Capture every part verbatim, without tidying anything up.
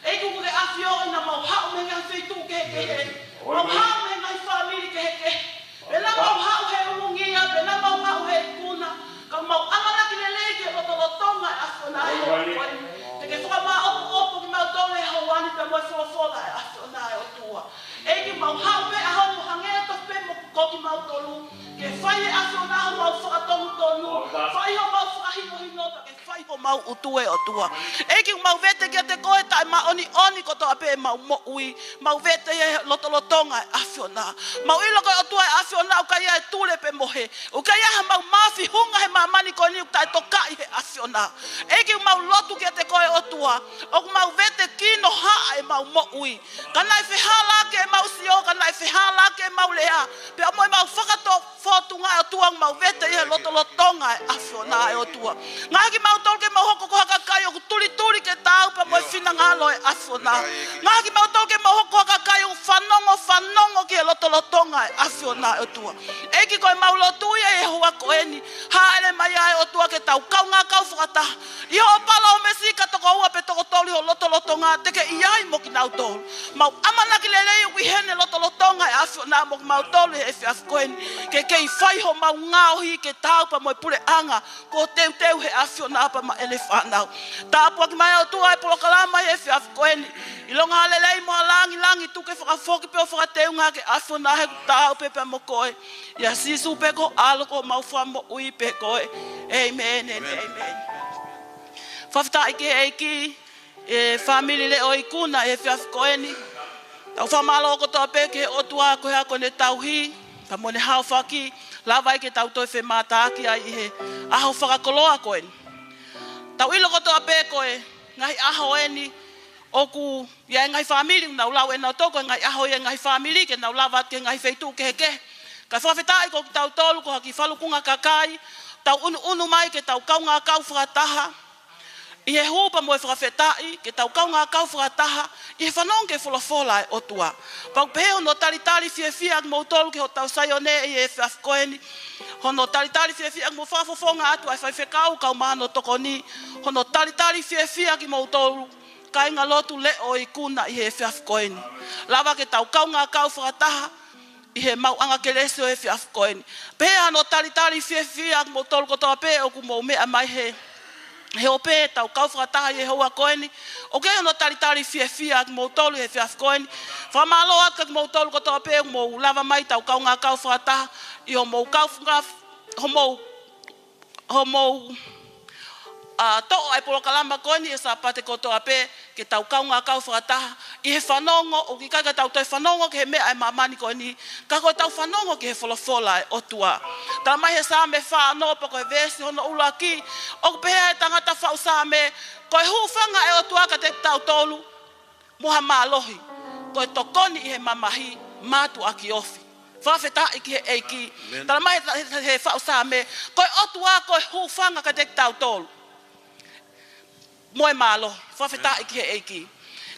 ʻEiki, ʻoku ke ʻafioʻi naʻa mau haʻu mei he ngaahi feituʻu kehekehe. Mau haʻu mei he ngaahi fāmili kehekehe. Pea naʻa mau haʻu he ʻulungia, pea naʻa mau haʻu he ikuna. Ka mau ʻamanaki lelei ki he lotolotonga ʻo e ʻAfiona ʻi he ʻaho ko eni. Te ke fakamāʻopoʻopo kimautolu he ʻaho ni pea mo e folofola ʻa e ʻAfiona ʻe ʻOtua. ʻEiki, mau haʻu pē ʻaho ni ʻo hangē tofu pē mo ko kimautolu. Ke fai ʻe he ʻAfiona homau fakatonutonu. Fai homau fakahinohino, pea ke fai homau ʻutu ʻe ʻOtua. ʻEiki, mau vete kiate koe taʻemāʻoniʻoni kotoa pē ʻemau moʻui. Mau vete ʻi he lotolotonga ʻo e ʻAfiona. Mau ʻilo ko e ʻOtua ʻa e ʻAfiona ʻoku ʻikai ʻi ai e tule pe mohe. ʻOku ʻikai ʻi ai haʻamau mafimafi he māmani ko eni ʻoku taʻetokaʻi ʻe he ʻAfiona. ʻEiki, mau lotu kiate koe ʻOtua. ʻOku mau vete kinohaʻa ʻemau moʻui. Ka naʻe fehālaaki ʻemau sio, ka naʻe fehālaaki ʻemau lea. Pea mo ʻemau fakatō fōtunga ʻe ʻOtua, mau vete ʻi he lotolotonga ʻo e ʻAfiona ʻe ʻOtua. Ngaohi kimautolu ke mau hoko ko ha kakai ʻoku tulituli ke taau pea mo e finangalo ʻo e ʻAfiona. Ngaohi kimautolu ke mau hoko ko ha kakai ʻoku fanongo, fanongo ki he lotolotonga ʻo e ʻAfiona ʻe ʻOtua. ʻEiki, ko ʻemau lotu ia ʻi he houa ko eni. Hāʻele mai ʻa e ʻOtua ke tau kaungā kau fakataha. ʻI hoʻo palōmesi ka toko ua pe toko tolu ʻi ho lotolotonga te ke ʻi ai mo kinautolu. Mau ʻamanaki lelei ʻoku ʻi heni e lotolotonga ʻo e ʻAfiona mo kimautolu he efiafi ko eni. Ke kei fai homau ngaohi ke taau pea mo e puleʻanga kuo teuteu ʻe he ʻAfiona pea maʻa ʻene fānau. Tāpuaki mai ʻOtua e polokalama he efiafi ko eni. ʻIlonga ha lelei mo ha langilangi tuku ke fakafoki pea fakateunga ke ʻAfiona he ʻoku taau pē pea mo koe. ʻIa Sīsū pē ko ho ʻAlo ko homau Fakamoʻui pē koe. ʻĒmeni, ʻēmeni. Fakafetaʻi ki he ʻEiki, ʻe fāmili leʻo ikuna he efiafi ko eni. Tau fakamālō kotoa pē ki he ʻOtua ko e hā ko ʻene tauhi, pea mo ʻene haofaki, lava ai ke tau toe femātaaki ai ʻi he ʻaho fakakoloa ko eni. Tau ʻilo kotoa pē ko e ngaahi ʻaho eni, ʻoku ʻi ai e ngaahi fāmili ʻoku nau lau ʻe nautolu ko e ngaahi ʻaho ia e ngaahi fāmili ke nau lava atu ki he ngaahi feituʻu kehekehe. Ka fakafetaʻi ko kitautolu ko ha kiʻi falukunga kakai, tau ʻunuʻunu mai ke tau kaungā kau fakataha ʻi he hū pea mo e fakafetaʻi, ke tau kaungā kau fakataha ʻi he fanongo ki he folofola ʻa e ʻOtua. Pea ʻoku pehē hono talitali fiefia kimoutolu ki hotau Saione ʻi he efiafi ko eni. Hono talitali fiefia mo fakafofonga atu ʻa e faifekau kae ʻumaʻā hono tokoni. Hono talitali fiefia kimoutolu kāingalotu leʻo ikuna ʻi he efiafi ko eni. Lava ke tau kaungā kau fakataha ʻi he maʻuʻanga kelesi ʻo e efiafi ko eni. Pea hono talitali fiefia kimoutolu kotoa pē ʻoku mou meʻa mai he, he ope tau kau fakataha ʻi he houa ko eni. ʻOku ʻi ai hono talitali fiefia kimoutolu he efiafi ko eni. Fakamālō atu kia kimoutolu kotoa pē ʻoku mou lava mai tau kaungā kau fakataha ʻi hoʻomou kau faka-, hoʻomou hoʻomou, ʻa, toʻo ʻa e polokalama ko eni he Sāpate kotoa pē, ke tau kaungā kau fakataha ʻi he fanongo, ʻoku ʻikai ke tau toe fanongo ki he meʻa ʻa e māmani ko eni, ka ko ʻetau fanongo ki he folofola ʻa e ʻOtua. Tala mai he Saame fā ono pea ko e veesi hono ʻuluaki, ʻoku pehē ʻe he tangata faʻu Saame, ko e hūfanga ʻa e ʻOtua kiate kitautolu mo ha mālohi, ko e tokoni ʻi he mamahi, mātuʻaki ofi. Fakafetaʻi ki he ʻEiki. ʻĒmeni. Tala mai he, he, he faʻu Saame, ko e ʻOtua ko e hūfanga kiate kitautolu mo e mālohi. Fakafetaʻi ki he ʻEiki.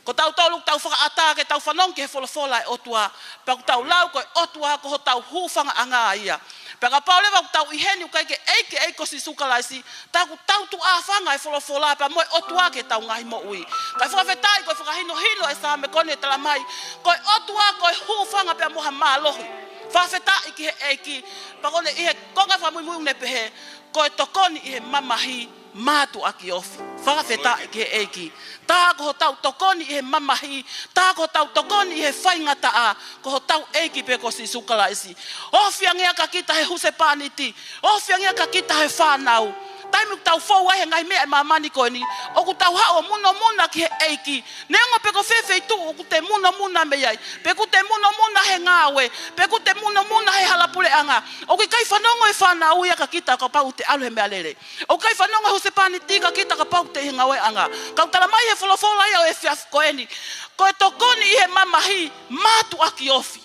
Ko tautolu ʻoku tau fakaʻatā ke tau fanongo ki he folofola ʻa e ʻOtua, pea ʻoku tau lau ko e ʻOtua ko hotau hūfangaʻanga ia. Pea kapau leva ʻoku tau ʻi heni ʻoku ʻikai ke ʻEiki, ʻEiki ko Sīsū Kalaisi, tā ʻoku tau tuʻa hūfanga e folofola pea mo e ʻOtua ki heʻetau ngaahi moʻui. Kae fakafetaʻi ko e fakahinohino ʻa e Saame ko eni ʻoku tala mai, ko e ʻOtua ko e hūfanga pea mo ha mālohi. Fakafetaʻi ki he ʻEiki. Pea ko ʻene ʻi he konga fakamuimui ʻoku ne pehē, ko e tokoni ʻi he mamahi, mātuʻaki ofi. Fakafetaʻi ki he ʻEiki. Tā ko hotau tokoni ʻi he mamahi, tā ko hotau tokoni ʻi he faingataʻa, ko hotau ʻEiki pē ko Sīsū Kalaisi. Ofi ange ia kia kita he husepāniti, ofi ange ia kia kita he fānau. Taimi ʻoku tau fou ai he ngaahi meʻa ʻa e māmani ko eni, ʻoku tau haʻu ʻo munomuna ki he ʻEiki. Neongo pe ko fē feituʻu ʻoku te munomuna mei ai, pe ʻoku te munomuna he ngāue, pe ʻoku te munomuna he hala puleʻanga, ʻoku ʻikai fanongo e fānau ia kia kita kapau te ʻalu he meʻalele. ʻOku ʻikai fanongo e husepāniti kia kita kapau te ʻi he ngāueʻanga. Ka ʻoku tala mai he folofola ia ʻo e efiafi ko eni, ko e tokoni ʻi he mamahi, mātuʻaki ofi.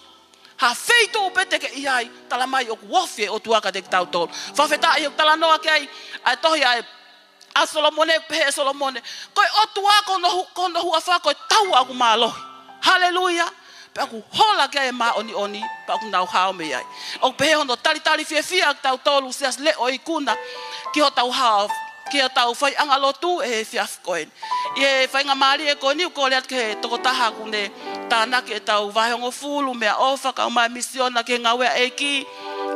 Ha feituʻu pē te ke ʻi ai, tala mai ʻoku ofi e ʻOtua kiate kitautolu. Fakafetaʻi ʻoku talanoa ki ai ʻa e tohi ʻa e, ʻa Solomone, pehē ʻe Solomone, ko e ʻOtua ko hono hu-, ko hono huafa ko e taua ʻoku mālohi. Haleluia. Pea ʻoku hola ki ai e māʻoniʻoni, pea ʻoku nau hao mei ai. ʻOku pehē hono talitali fiefia kia kitautolu siasi leʻo ikuna ki hotau hao ki hotau faiʻanga lotu he efiafi ko eni. ʻI he faingamālie ko eni ʻoku kole atu ki he tokotaha ʻoku ne tānaki ʻetau vahehongofulu meʻaʻofa kae ʻumaʻā e misiona ki he ngāue ʻa e ʻEiki,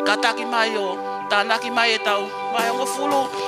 kātaki mai ʻo tānaki mai ʻetau vahehongofulu.